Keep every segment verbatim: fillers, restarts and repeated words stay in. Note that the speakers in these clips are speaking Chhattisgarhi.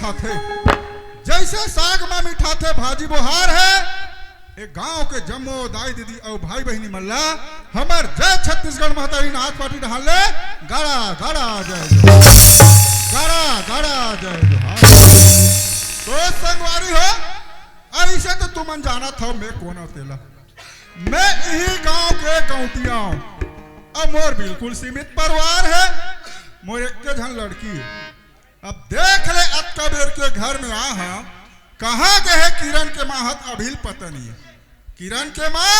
मिठाथे, जइसे साग म मिठाथे भाजी बोहार हे। ए गांव के जम्मो दाई दीदी अउ भाई बहिनी मन ला हमर जय छत्तीसगढ़ महतारी नाच पार्टी डहार ले गाड़ा गाड़ा जय जोहार, गाड़ा गाड़ा जय जोहार। तो संगवारी हो, अइसे तो तुमन जानत हव मैं कोन अव तेला। मैं इही गांव के गौंटिया हूं। अब मोर बिल्कुल सीमित परिवार हे, मोर एक झन लड़की हे। अब देख ले, अतका बेर के घर में आ हंव, कहां गे हे किरण के मां, हत अभी ल पता नइ हे। किरण के मां,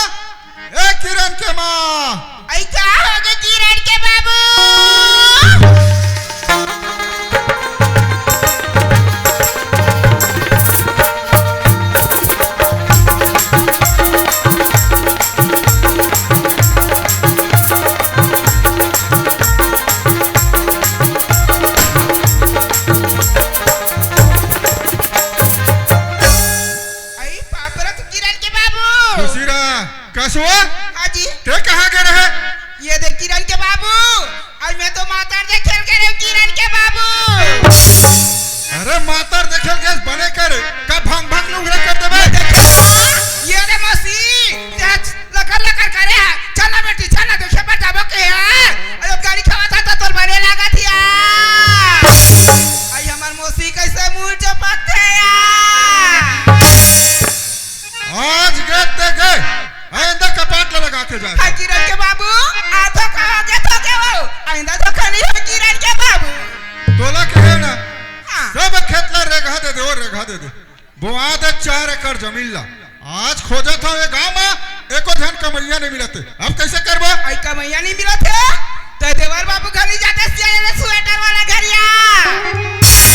ए किरण के मां। अई का होगे किरण के बाबू? अई बाप रे, किरण के बाबू। खुशी रहा। कस हुआ? हाँ जी। ते कहाँ गे रहे? ये देख किरण के बाबू, अई मैं तो मातर देखे ल गे रहेंव किरण के बाबू। अरे मातर देखे ल गे बने करे, का भंग भंग लुगरा कर देबे? ये देख, ये रे मौसी, ते लकर लकर करे हे। चल ना बेटी, चल ना, देखे बर जाबो के हे। अरे गाड़ी खवात हे त तोर बने लागत हे। अई हमर मौसी कइसे मुंह चपकथे यार। आज गे ते गे, आइंदा कपाट ला लगा के जा। हाँ, किरण के बाबू, आथो का हो गे तो के हो, आइंदा धोखा नइ हो किरण के बाबू। तोला कहे ना, हाँ। सब खेत ला रेगहा दे दे, ओ रेगहा दे दे। बोआ दे चार एकड़ जमीन ला। आज खोजत हंव ए गांव म, एको झन कमइया नइ मिलत हे। अब कइसे करबो? अई कमइया नइ मिलत हे, त देवर बाबू घर नइ जाते सिया, ये स्वेटर वाला घरिया।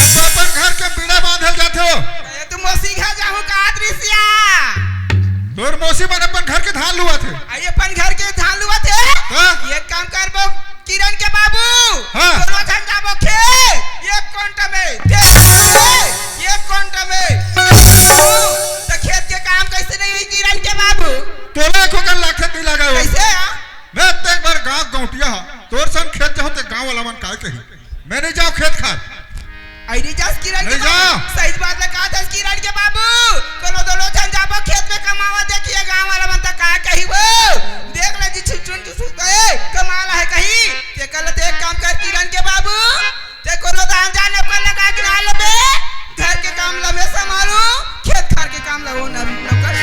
तो अपन घर के बीड़ा बांधे ल जाथो। अरे तू मौसी घर जाहूं का आदमी सिया। तोर मौसी मन अपन घर के धान लुवत हे। अई अपन घर के धान लुवत हे। हाँ। एक काम करबो किरण के बाबू, हाँ। दोनों झन जाबो खेत, एक कोंटा में, एक कोंटा में। त खेत के काम कइसे नइ होही किरण के बाबू? तोला एको कन लागथे नइ लगा हो। कइसे आ? मैं ते एक बार गांव गौंटिया हा, तोर संग खेत जाहूं ते गांव वाला मन काय कही? मैं नइ जांव खेत खार। अई नइ जास किरण के बाबू। सही बात ला कहत हस किरण के बाबू। कोनो दोनों झन जाबो खेत में कमावा, देखिए गांव वाला मन त का कही वो। देख ले जी छुटुन छुटुन ए, कमाल हे कही। ते कल ते एक काम कर किरण के बाबू। ते कोनो दान जान अपन लगा के ना लेबे। घर के काम ला मैं संभालूं, खेत खार के काम ला वो न, नौकर।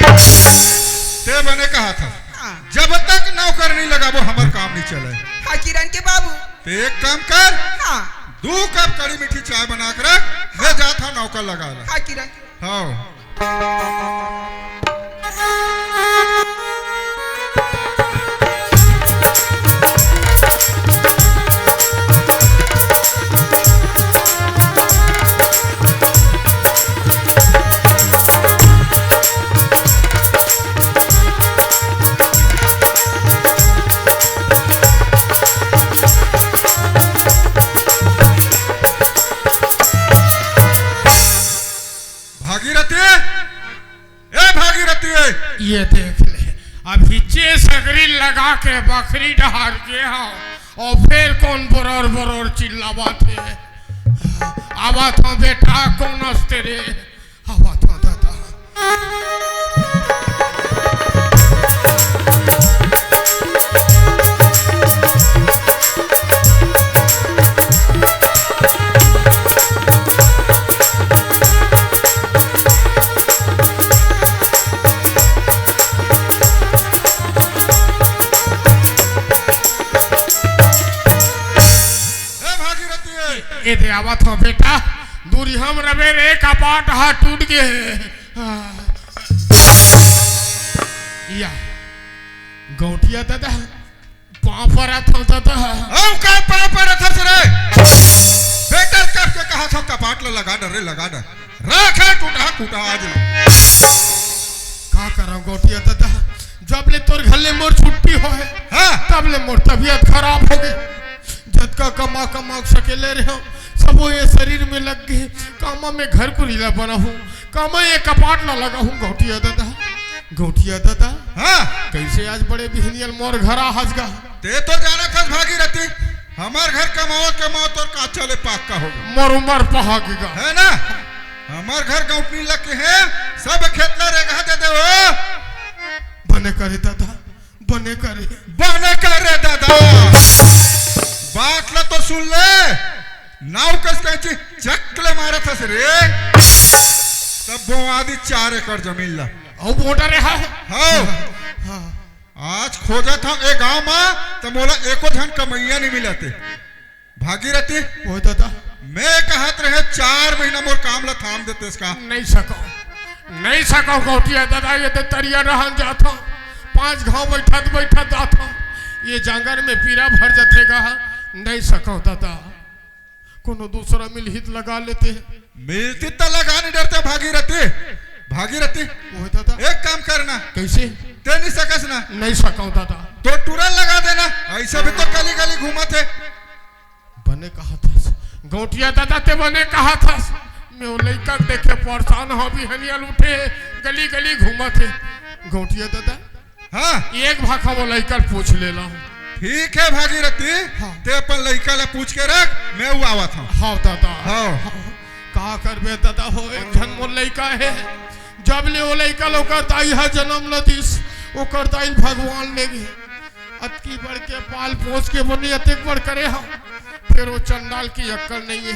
ते बने कहत हस। हाँ। जब तक नौकर नइ लगाबो, हमर काम नइ चले। हाँ, किरण के बाबू। ते एक काम कर, हाँ। दू कप कड़ी मीठी चाय बना के रख, मैं जात हंव नौकर लगा ला। हाँ, किरण। हाँ। भागीरथी, ए भागीरथी। ये देख ले, अभी चे सगरी लगा के बखरी डहार गे हंव, अउ फेर कोन बरोर बरोर चिल्लावत हे। आवत हंव बेटा, कोन अस ते रे? आवत हंव दादा। ए भागीरथी। ए दे आवत हंव बेटा, दूरिहा म रबे रे, कपाट हा टूट गे हे। या, गौंटिया दादा, पाँव परत हंव दादा। हम का पाँव परत हस रे? बेटा कब के कहत हंव कपाट ला लगा डर रे, लगा डर। राखे टूटा फूटा आज ले। का करंव गौंटिया दादा, जब ले तोर घर ले मोर छुट्टी होय, हाँ। तब ले मोर तबीयत खराब होगे। जतका कमा कमा के सकेले रहेंव, सबो ये शरीर में लग गे। कामा मैं घर कुरिया ला बनाहूं, कामा ये कपाट ला लगाहूं गौंटिया दादा। गौंटिया दादा, हाँ। कइसे आज बड़े बिहनिया ल मोर घर आ हस गा? ते तो जानत हस भागीरथी, हमर घर कमावत कमावत तोर काचा ले पाक्का होगे। मोर उमर पहागे गा। हे ना? हमर घर गौटनी लग के हे, सब खेत ला रेगहा दे दे हो। बने करे दादा, बने करे। बने करे दादा। बात ला तो सुन ले। नाव कस कैंची चक ले मारत हस रे। तब बोवा दी चार एकड़ जमीन ला। अउ मोटर है? हाँ। हाँ। आज खोजत हंव ए गांव म, त मोला एको झन कमइया नइ मिलत हे। भागीरथी, ओए दादा। मैं कहत रहे चार महीना मोर काम ला थाम देतेस का? नइ सकंव, नइ सकंव गौटिया दादा, ये तो तरिया रहन जात हंव, पांच घांव बइठत बइठत जात हंव, ये जांगर में पीरा भर जथे गा, नइ सकंव दादा। कोनो दूसरा मिलही त लगा लेते। मिलती त लगा नइ डरते भागीरथी। भागीरथी, ओए दादा। एक काम करना। कइसे? ते नइ सकस ना? नइ सकंव दादा। तो टूरा लगा देना, अइसे भी तो गली गली घूमत हे। बने कहत हस गौटिया दादा, ते बने कहत हस। मैं ओ लइका के देखे परेशान हंव, बिहनिया ले उठे गली गली घूमत हे। गौटिया दादा, हाँ। एक भाखा वो लइका ल पूछ लेला। ठीक हे भागीरथी, हाँ। ते अपन लइका ला पूछ के रख, मैं अउ आवत हंव। हाँ दादा। हाँ। हाँ। का करबे दादा हो, एक झन मोर लइका हे, जब ले ओ लइका ल ओकर दाई ह जनम ल दिस, ओकर दाई ल भगवान ले गे। अतकी बड़ के पाल पोस के बने अतेक बड़ करे हंव, फेर ओ चंडाल के अक्कल नइ हे।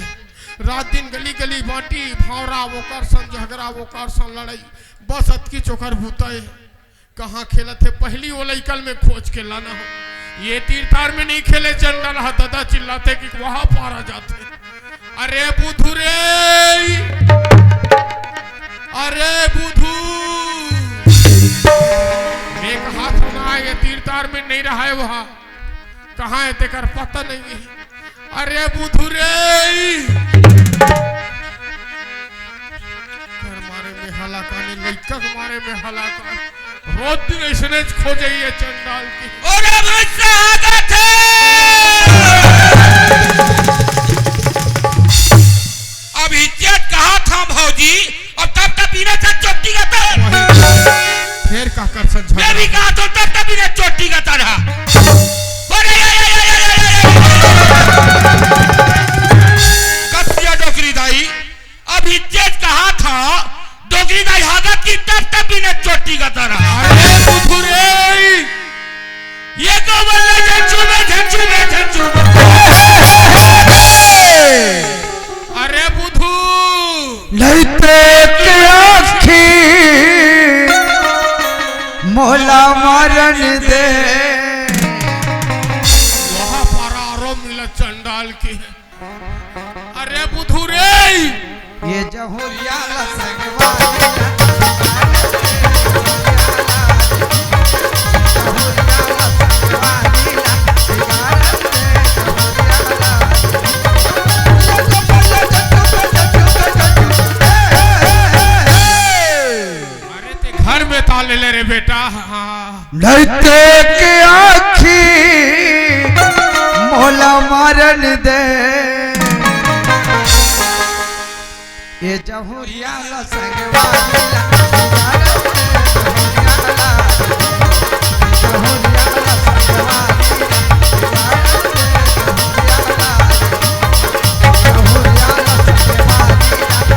रात दिन गली गली बांटी, भांवरा ओकर संग झगरा, ओकर संग लड़ई, बस अतकीच ओकर बूता हे। कहाँ खेलत हे, पहिली ओ लइका ल मैं खोज के लाना हंव। ये तीर तार में नइ खेले, चंडाल ह दादा चिल्लाथे कि वहां पारा जाथे। अरे बुधू रे, अरे बुधू, मैं कहत हंव ना, ये तीर तार में नइ रहय, वहां कहाँ हे तेकर पता नइ हे। अरे बुधू रे, कर मारे में हलाकानी, लइका के मारे में हलाकानी। रोज दिन अइसने खोजइया चंडाल के। अरे भाई से आदत हे। अब इज्जत कहा था भौजी, अब तब तब बिना था चोटी का तो। फेर का कर संझा? मैं भी कहा तो तब तब बिना चोटी का तरह। अरे, अरे, अरे, अरे, अरे, अरे। कब किया डोकरी दाई? अब इज्जत कहा था, डोकरी दाई हागत की तब तब बिना चोटी का तरह। अरे बुधू रे, ये को बल्ले झंझू में, झंझू में, झंझू में। अरे बुधू। नइ ते के आँखी मोला मारन दे। वहाँ पर आरो मिला चंडाल के। अरे बुधू रे, ये जहुरिया ला संगवारी ला, जहुरिया ला संगवारी ला, अरे ते घर में ताले ले रे बेटा। हाँ। नइ ते के आँखी मोला मारन दे। ये जहुरिया ला संगवारी ला, जहुरिया ला, जहुरिया ला संगवारी ला।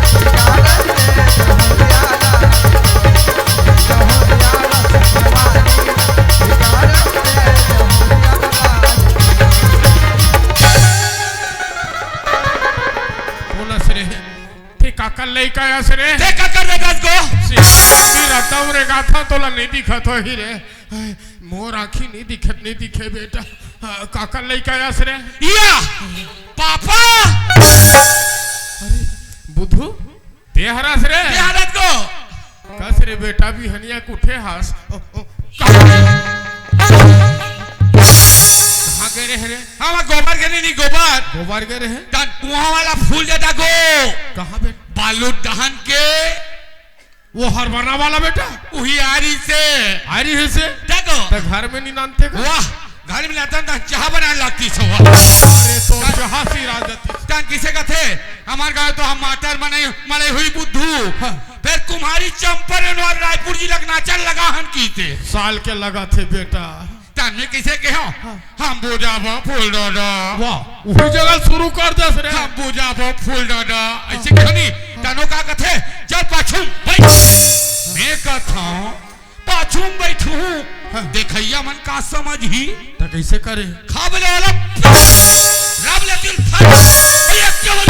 बोलस रे, ते काकर लइका आस रे? ते काकर लइका आस गो? से, तेरा तम रे गाथा तोला नइ दिखत होही रे। मोर आँखी नइ दिखत, नइ दिखे बेटा। हाँ, काकर लइका आस रे? या, पापा। अरे, बुधू, ते हरस रे? ते हरस गो। कस रे बेटा, बिहनिया के उठे हस? ओ, ओ, कहाँ? कहाँ गे रहे रे? हाँ, वहाँ गोबर गे रहे, नहीं गोबर। गोबर गे रहे? तन कुआं वाला फूल जाता गो। कहाँ बे? बालू दहन के। वो हरबना वाला बेटा? उही आरी से। आरी है से? देखो। तो घर में नहीं नानते का? वाह, घर में नानता तो चाह बनाने लगती सो। अरे तो चाह सी राजती। तन किसे कथे? हमार गाँव तो हम मातर मने, मले हुई बुद्धू। हाँ। फेर कुम्हारी चंपारण अउ रायपुर जिला के नाचन लगा हन कीथे। साल के लगा थे बेटा। तन में किसे कहो? हाँ। हम बुझाबो फूल डारा। वाह, उही जगह शुरू कर दस रे। हम बुझाबो फूल डारा। अइसे कहो नहीं। हाँ। तनो का कथे, "चल पाछू बइठ।" मैं कथंव, "पाछू म बइठहूं।" हाँ। देखइया मन का समझही? त कइसे करे? खा बले वाला, रब ले दिल था। अउ एक के बल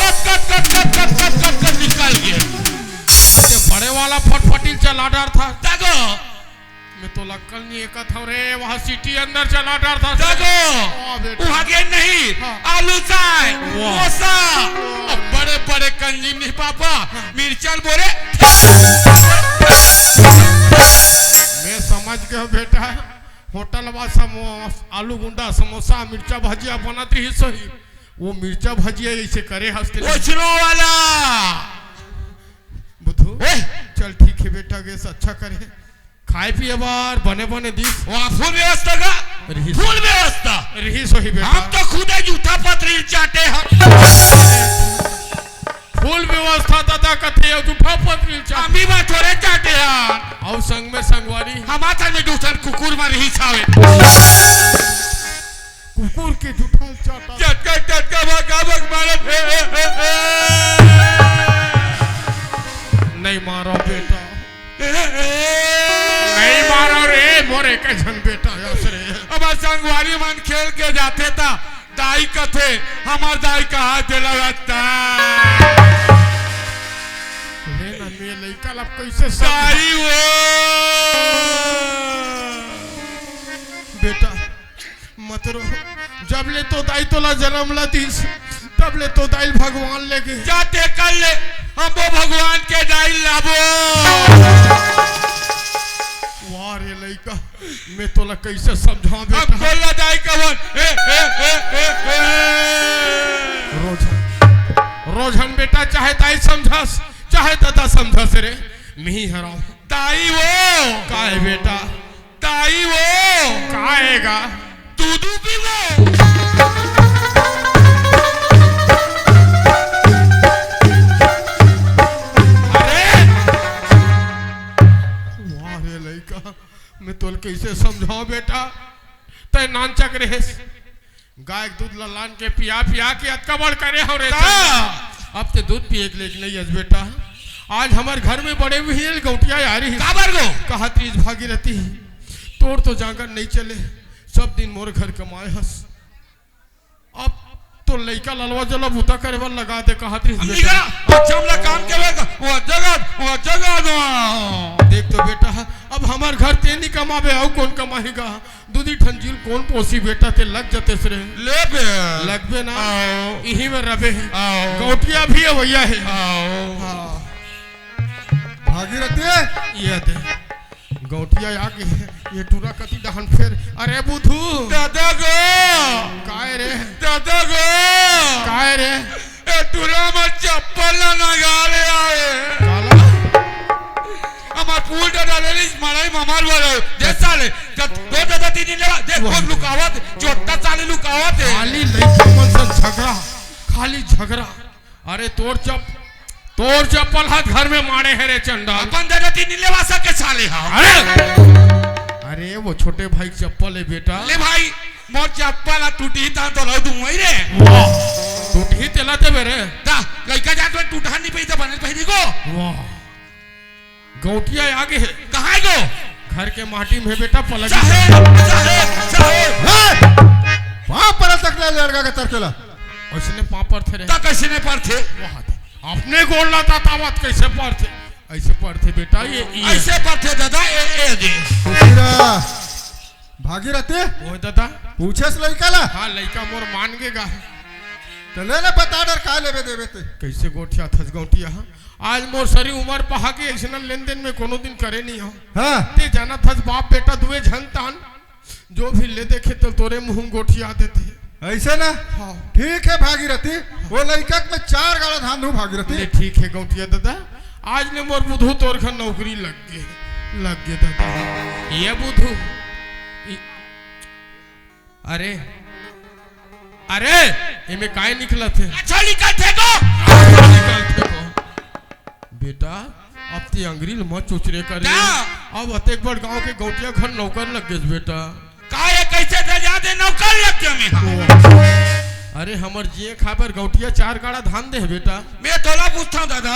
कट, कट, कट निकल गे। ते बड़े वाला फटफटी ल चला डरथस। देखो, मैं तो लक्कल नहीं एकत हूँ रे, वहाँ सिटी अंदर चला डरथस। देखो, वाह बेटा। वहाँ गे नहीं, हाँ। आलू चाय, वाह। मोसा, अब बड़े बड़े कंजी नहीं पापा, हाँ। मिर्चन बोरे। मैं समझ गया बेटा, होटल वा समो-, आलू गुंडा, समोसा, मिर्चा भजिया बनत रहिस होही। वो मिर्चा भजिया ऐसे करे हंसते। ओछनो वाला। बुधू, ओए। चल ठीक हे बेटा, गैस अच्छा करे। खाए पिए बर बने बने दिस। वहाँ फुल व्यवस्था का? रिहिस। फुल व्यवस्था। रिहिस होही बेटा। हम तो खुदे जूठा पथरी चाटे हन। फुल व्यवस्था दादा कथे अउ जूठा पथरी चाटे। हम भी बात थोड़े चाटे हन। अउ संग में संगवारी। हमार संग में दू ठन कुकुर मन रिहिस हावे। कुकुर के जूठा चाटा। चटका, चटका, भगा, भग मारत हे। नहीं मारो बेटा। नहीं मारो रे, मोरे के झन बेटा यस रे। अब संगवारी मन खेल के जाथे त दाई कथे, "हमार दाई कहाँ देला रहता?" हे ना, मैं लइका ला कइसे समझा? दाई वो। बेटा, मत रो। जब ले तो दाई तोला जन्म ला दिस, तब ले तो दाई भगवान लेगे। जाते कर ले, हम वो भगवान के दाई लाबो। वाह रे लइका, मैं तोला कइसे समझाऊं बेटा? अब कोला दाई कवन? ए, ए, ए, ए, ए। रोजन, रोजन बेटा, चाहे दाई समझस, चाहे दादा समझस रे, नहीं हराऊं। दाई वो। का हे बेटा? दाई वो। का हे गा? दूधू पीबो। अरे! वाह रे लइका, मैं तोल कइसे समझाऊं बेटा? तैं नानचक रहेस। गाय के दूध ल लान के पिया पिया के अतका बड़ करे हव रे का? चंदा। अब ते दूध पिए के लेके नहीं अस बेटा। आज हमर घर में बड़े बिहनिया ले गौंटिया आ रही। काबर गो? कहत रहिस भागीरथी, तोर तो जांगर नहीं चले, सब दिन मोर घर कमाए हस। अब तो लइका ललवा जला बूता करे बर लगा दे, कहत रहिस अम्मी बेटा। का, अच्छा हमला काम के बेटा, वो जगह, वो जगह दो। देख तो बेटा, अब हमर घर ते नहीं कमाबे, अउ कौन कमाही गा? दूधी ठन जीव ल कोन पोसी बेटा, ते लग जतेस रे। ले बे। लगबे ना। आओ। इही में रबे हे। आओ। गौंटिया भी हे, भैया हे। आओ। हाँ। भागीरथी। ये दे। गौंटिया आगे हे। ये टूरा कती डहन फेर। अरे बुधू। दादा गो। काय रे? दादा गो। काय रे? ए टूरा म चप्पल ला नगा ले आए। काला? हमर फूल डरा ले ली, मड़ई म हमर वाला। दे साले, जब दो दादा तीन दिन लेवा, दे वाह। फूल लुकावत, चोट्टा साले लुकावत हे। खाली लइका मन से झगड़ा, खाली झगड़ा। अरे तोर चप-, तोर चप्पल हाथ घर में माड़े हे रे चंडाल। अपन दादा तीन दिन लेवा सके साले हा। अरे, अरे वो छोटे भाई के चप्पल हे बेटा। ले भाई, मोर चप्पल हा टूटही त तोला दूंगा ही रे। वाह, टूटही तेला देबे रे। दा, लइका जात में टूटहा नहीं पही त बने पही को। वाह। गौंटिया आगे हे। कहाँ हे गो? घर के माटी में हे बेटा, पलक। साहेब, साहेब, साहेब। हे! पाँव परत तक ले लड़का के तरकेला। ओइसने पाँव परथे रे। त कइसने परथे? वाह, अपने गोड़ ला तावत कइसे परथे? अइसे परथे बेटा, ये, ये। अइसे परथे दादा, ए, ए दे। खुशी रह। भागीरथी? ओए दादा। पूछेस लइका ला? हाँ, लइका मोर मान गे गा। त ले ले, बता डर का लेबे देबे ते। कइसे गोठियाथस गौंटिया, हाँ? आज मोर सरी उमर पहा के अइसना लेन देन में कोनो दिन करे नहीं हंव। हाँ। ते जानथस बाप बेटा दुए झन तान, जो भी ले देखे त तोरे मुंह में गोठिया देथे। अइसे ना? हाँ। ठीक हे भागीरथी, वो लइका के मैं चार गाड़ा धान दूं भागीरथी। ले ठीक हे गौंटिया दादा, आज ले मोर बुधू तोर घर नौकरी लग गे, लग गे दादा। ये बुधू, ई, अरे, अरे, एमे काय निकलत हे? अच्छा निकलथे गो। अच्छा निकलथे गो। बेटा, अब ते अंगरी ल मत चुचरे कर। का? अब अतेक बड़ गांव के गौंटिया घर नौकर लग गेस बेटा। का ये कइसे दे जाते नौकर लग गे में? अरे, हमर जिए खाए बर गौटिया चार गाड़ा धान दे हे बेटा। मैं तोला पूछथंव दादा,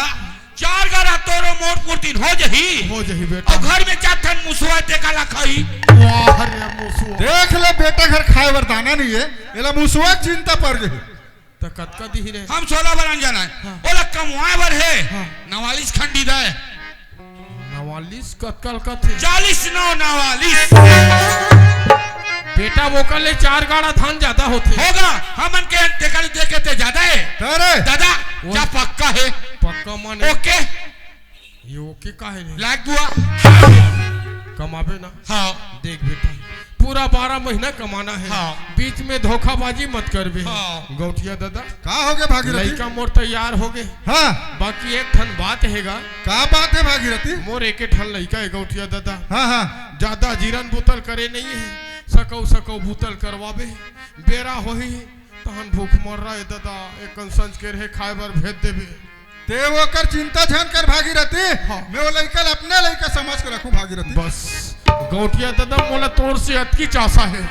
चार गाड़ा तोरो मोर पुरतिन हो जही? हो जही बेटा। अउ घर में चार ठन मुसवा हे, तेकर ला खाही। वाह रे मुसवा। देख ले बेटा, घर खाए बर दाना नहीं हे, एला मुसवा के चिंता पर गे। त कतका दिही रे? हम सोला बर अनजान आए। हाँ। ओला कमवाए बर हे। हाँ। नवालिस खंडी दे। नवालिस कतका ल कथे? चालीस नौ नवालिस। बेटा, ओकर ले चार गाड़ा धान जादा होथे। होगा, हमन के तेकर दे के ते जादा हे। अरे। दादा, वो जा पक्का हे। पक्का माने? ओके। ये ओके का हे रे? लाग बुआ। कमाबे ना। हाँ। देख बेटा, पूरा बारह महीना कमाना हे। हाँ। बीच में धोखाबाजी मत करबे। हाँ। गौटिया दादा। का हो गे भागीरथी? लइका मोर तैयार हो गे। हाँ। बाकी एक ठन बात हे गा। का बात हे भागीरथी? मोर एके ठन लइका हे गौटिया दादा। हाँ, हाँ। जादा जिरन बुतल करे नहीं हे। सकौ सकौ बुतल करवाबे। बेरा होही तहन भूख मर रहा हे दादा। एकन संझ के रहे खाए बर भेज देबे। ते ओकर चिंता झन कर भागीरथी। हाँ। मैं वो लइका ल अपने लइका समझ के रखूं भागीरथी। बस गौटिया दादा, मोला तोर से अतकी चासा हे।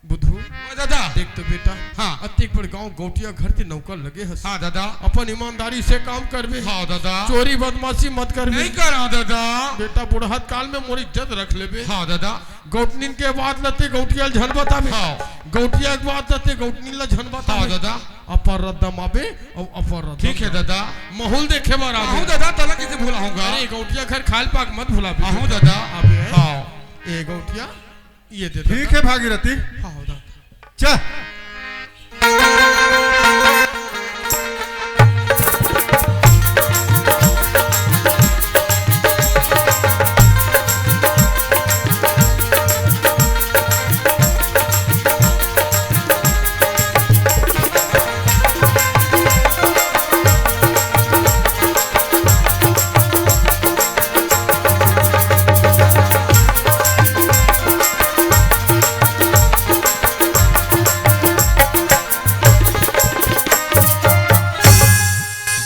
बुधू, ओ दादा। देख तो बेटा, हाँ। अतेक बड़ गांव गौटिया घर ते नौकर लगे हस। हाँ दादा। अपन ईमानदारी से काम करबे। हाँ दादा। चोरी बदमाशी मत करबे। नहीं करा दादा। बेटा, बुढ़त काल में मोर इज्जत रख लेबे। हाँ दादा। गौटनिन के बात ल ते गौटिया ल झन बताबे। हाँ। गौटिया के बात ल ते गौटनिन ल झन बताबे। हाँ दादा। अपर रद्दा म आबे अउ अपर रद्दा ठीक हे दादा। महूं ल देखे बर आबे। आहूं दादा, तोला कइसे भुलाहूं गा? अरे, गौटिया घर खाल पाक मत भुलाबे। आहूं दादा। आबे। हाँ। ए गौटिया, ये दे ठीक दादा। हे भागीरथी। हाँ, दादा। चल।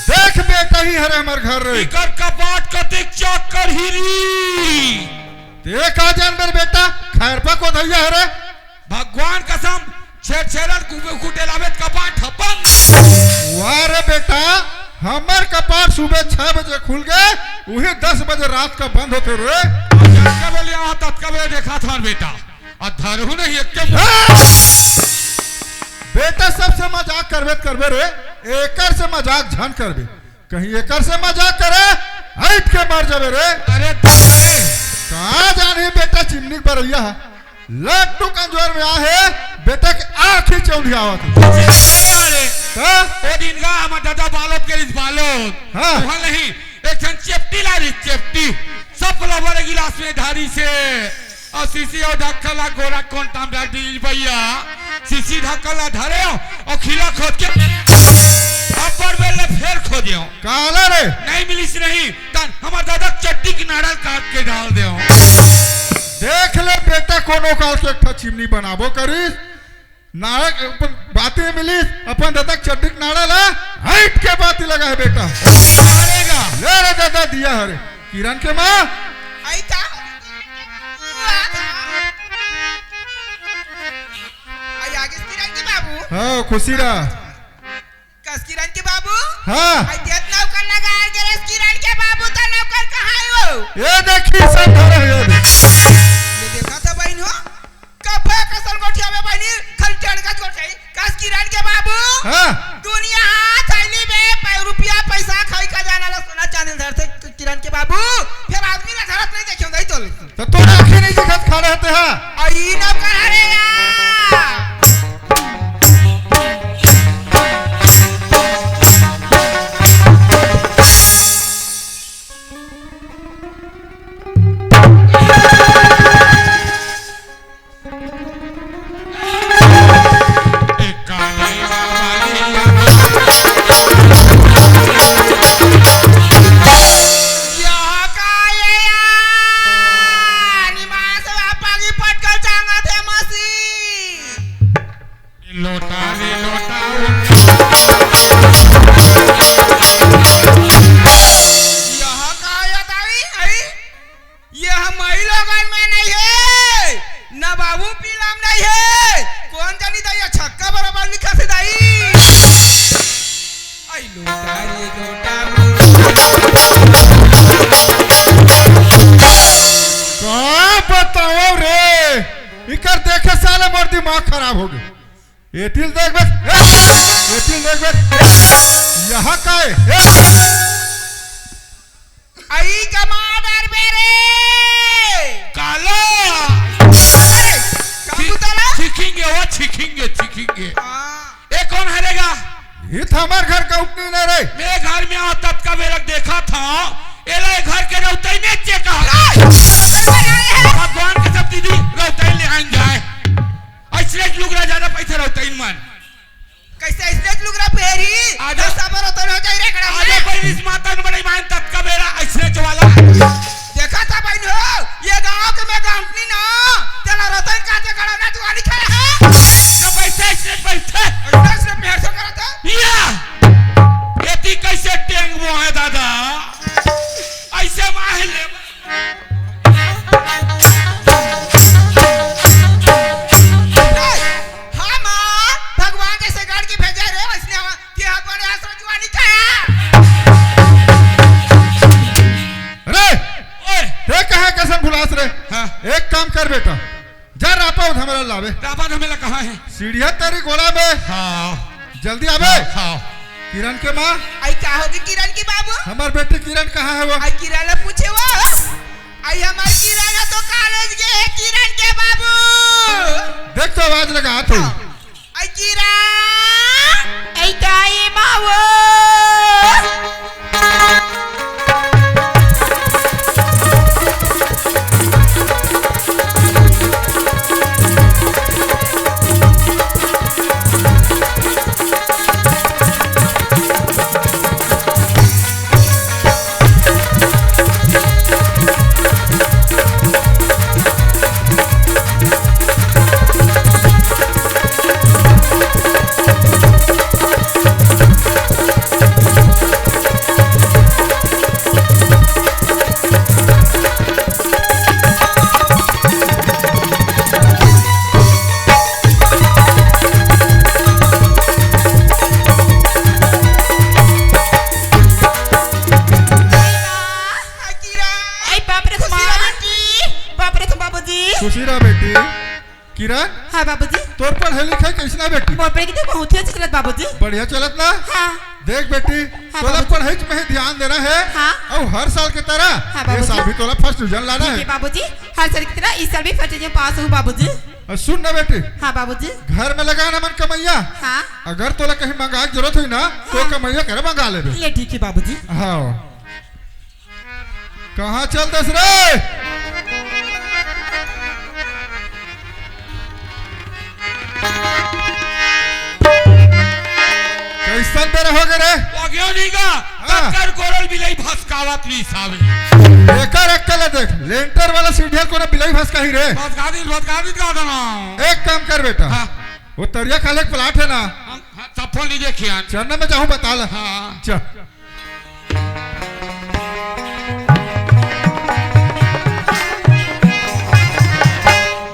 देख बेटा, इही हरे हमर घर रे। इकर कपाट कतिक चाकर हिरी। ते का जानबे बेटा, खैरपा कोधइया हरे। भगवान कसम, छेर छेरन कुबे कुटे लाबे कपाट ह बंद। वाह रे बेटा, हमर कपाट सुबह छह बजे खुल गे, उही दस बजे रात का बंद होथे रे। जतका बेले आवा, ततका बेले देखाथन बेटा। आ धरहू नहीं एक के। ए! बेटा, सबसे मजाक करबे त करबे रे, एकर से मजाक झन करबे। कहीं एकर से मजाक करे, हट के मर जाबे रे। अरे तोरे। का जानी बेटा, चिमनी के बरइया ह। लट्टू कमजोर में आहे, बेटा के आँखी चौंधियावत हे। अरे, हाँ? ओ दिन गा हमर दादा बालोद के रिस बालोद। हाँ। वहाँ नहीं, एक ठन चेपटी ला रही, चेपटी। सब ला बड़े गिलास में धारी से। अउ सीसी अउ ढक्कन ला गोरा कोन टाम डाल दी भैया। सीसी ढक्कन ला धरे हो अउ खिला खोद के अब्बड़ बेर ले फेर खोजे हो। काला रे? नहीं मिलिस नहीं, तन हमर दादा चड्डी के नाड़ा काट के डाल दे हो। देख ले बेटा, कोनो काल के एक ठा चिमनी बनाबो करिस। नाड़ा के ऊपर बाती मिलिस, अपन ददा के चड्डी के नाड़ा ला हट के बाती लगा हे बेटा। मारेगा। ले रे ददा दिया हरे। किरण के माँ। आई का? आई आगे किरण के बाबू। हाँ, खुशी रहा। कस किरण के बाबू? हाँ। आई देत नौकर लगा, आई गिरस किरण के बाबू, त नौकर कहाँ है वो? ये देखी सब धरे हैं, ये देख। ये देखा था बहन हो? कब है कसल गोठिया में बहनी, खाली टेढ़ का गोठिया। कस किरण के बाबू? हाँ। दुनिया हाथ आईली बे, पै-, रुपया पैसा खाई का जाना ला सोना चांदी धर से किरण के बाबू, फिर आदमी ला धरत नहीं देखे नहीं तो। तो तोर आँखी नहीं दिखत खड़े हते हा? आई नौकर हरे यार। का बताओ रे, इकर देखे साले मोर दिमाग खराब हो गे। एतिल देख बे, ए, एतिल देख बे, ए, यहाँ का है? ए, आई कमा डरबे रे। काला। अरे, का छी-, बुताला? छींकेंगे, वो छींकेंगे, छींकेंगे। हाँ। ए, कौन हरेगा? ये तो हमार घर का उठनी नहीं रे। मैं घर में आवा तब का बेरा देखा था, एला ए घर के रौतई नहीं चेका। नहीं, नहीं, नहीं, नहीं। भगवान के सब दीदी रौतई ले आइन जाए। अइसने लुगरा ज्यादा पैसा रौतई मन। कैसे अइसने लुगरा पहरी? आजा। तो सबर होता रह जाए रे, खड़ा आजा है। पहली इस माता ने बड़ी मान तब का बेरा अइसने वाला। देखा था बहन हो, ये गांव के मैं गांवनी ना, तेला रतन का ते खड़ा ना दुआरी खड़ा है। तो बैठे, अइसने बैठे। अइसने, अइसने मेहर से करा था। या, ये ती कैसे टेंग वो है दादा? अइसे माहे ले। हम भगवान जैसे गढ़ की भेजा रे, वैसने हम के हाथ वाले आश्रम जुआनी खाया। रे, ओए। ते कहाँ कसन भुलास रे? हाँ। एक काम कर बेटा, जा रापा धमेला लावे। रापा धमेला कहाँ है? सीढ़िया तेरी गोला में। हाँ। जल्दी आवे। हाँ। किरण के माँ। आई का होगी किरण की बाबू? हमार बेटी किरण कहाँ है वो? आई किरण ला पूछे वो। आई हमार किरण तो कॉलेज गे हे, किरण के बाबू। देख तो आवाज लगा तू। आई किरण। आई का ये मावो? आई बाप रे, खुशी रहा बेटी। बाप रे, बाबूजी। खुशी रहा बेटी। किरण, हाँ बाबूजी। तोर पढ़ाई लिखाई कैसना बेटी? मोर पढ़ाई लिखाई बहुत ही अच्छा चलत बाबूजी। बढ़िया चलत ना? हाँ। देख बेटी, हाँ तोला बाबूजी। पढ़ाई में ही ध्यान देना है। हाँ। अउ हर साल के तरह हाँ ये बाबूजी। साल भी तोला फर्स्ट डिवीजन लाना ठीक है। है बाबूजी, हर साल की तरह इस साल भी फर्स्ट डिवीजन पास हूँ बाबूजी। अउ सुन ना बेटी, हाँ बाबूजी। घर में लगा ना मन कमैया। हाँ। अगर तोला कहीं मंगा के जरूरत हुई ना, तो हाँ। कमैया करे मंगा लेबे। ले ठीक है बाबूजी। हाँ। कहाँ चल दस रे? कैसन बेरा हो गे रे? हो गयो नहीं गा। हाँ। टक्कर गोरल बिलाई भसकावत नहीं सावे। एकर अक्कल है देख, लेंटर वाला सीढ़िया को ना बिलाई भसकाही रे। भसका दी, भसका दी का ना। एक काम कर बेटा। हाँ। वो तरिया खाले एक प्लाट है ना। हम, हाँ, सब फोन लीजिए खियान। चन्ना में जाहूँ बता ला। हाँ। चल।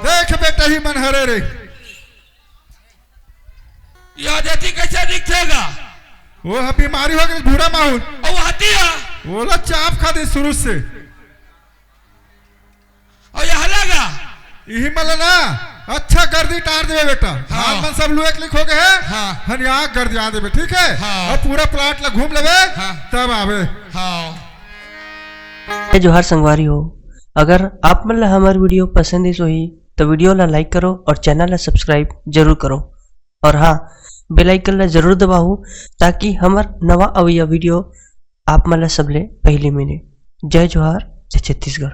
देख बेटा ही मन हरे रे। ये देती कैसे दिखेगा? वो ह बीमारी हो गई, भूरा माहौल। ओ हतिया। वो ला चाप खा दे शुरू से। अउ ये हलागा? इही मन ला ना, अच्छा गर्दी टार देबे बेटा। हाँ। धान मन सब लुए के लिख हो गए हैं। हाँ। हन यहाँ गर्दी आ देबे, ठीक है? हाँ। अउ पूरा प्लाट ला घूम लेबे, हाँ। तब आबे। हाँ। जय जोहार संगवारी हो, अगर आप मन ला हमर वीडियो पसंद आइस होही, तो वीडियो ला लाइक करो और चैनल ला सब्सक्राइब जरूर करो। और हाँ, बेल आइकन ला जरूर दबाओ, ताकि हमर नवा अवइया वीडियो आप मन ला सबले पहली मिले। जय जोहार, जय छत्तीसगढ़।